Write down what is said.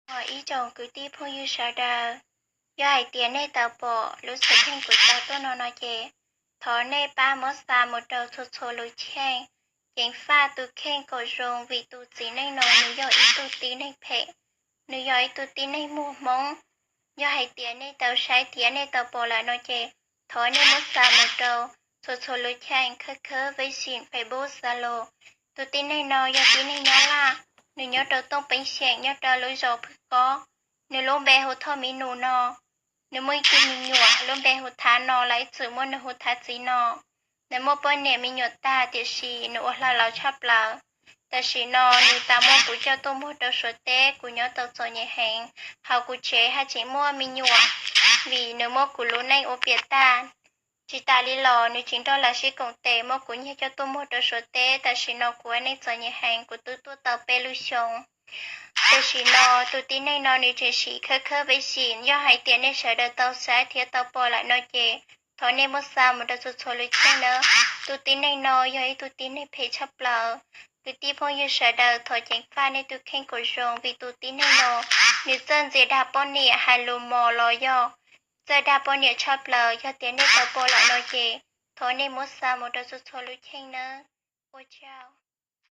Ib tsoom kwv tij phooj ywg sawv daws, yog hais tias nej tau pom lub xwm txheej kuv tau tuaj no no ces thov nej pab muab xa mus rau txhua txhua lub cheej, ceev faj tus kheej kom zoo, vim tus txiv neej no nws yog ib tug tib neeg phem, nws yog ib tug tib neeg muag hmoob. Yog hais tias nej tau saib thiab nej tau pom lawm no ces thov nej muab xa mus rau txhua txhua lub cheej, khawb khawb, vej sim, Facebook, Zalo. Tus tib neeg no yog tib neeg Nyab Laj, nws nyob rau Tooj Peeb xeem, nyob rau lub zos Phwj Kob. Nws lub npe hu Thoj Miv Nus no. Nws muaj ib tug me nyuam lub npe hu Thav no, los ib txwm muab nws hu Thav Txiv no. Nws muaj poj niam me nyuam tag, tiam sis nws ua hla laus tshaj plaws. Tam sim no nws tas muab kuv coj tuaj muag rau Suav teb, kuv nyob tau txom nyem heev. Hauv kuv tsev haj tseem muaj me nyuam, vim nws muab kuv lub neej ua piam tag. Tsis tas li los nws tseem nrog lawv sib koom tes muab kuv nyiag coj tuaj muag rau Suav teb. Tam sim no kuv ua neej txom nyem heev, kuv twb tuaj tau peb lub xyoo. Tam sim no tus tib neeg no nws tseem siv khawb khawb, vej sim. Yog hais tias nej sawv daws tau saib thiab tau pom lawm no ces thov nej muab xa mus rau txhua txhua lub cheej nawb. Tus tib neeg no yog ib tug tib neeg phem tshaj plaws. Kwv tij phooj ywg sawv daws, thov ceev faj nej tus kheej kom zoo, vim tus tib neeg no nws txawj ntxias dag poj niam, hais lus mos los yog txawj dag poj niam tshaj plaws. Yog tias nej tau pom lawm no ces thov nej muab xa mus rau txhua txhua lub cheej nawb. Ua tsaug.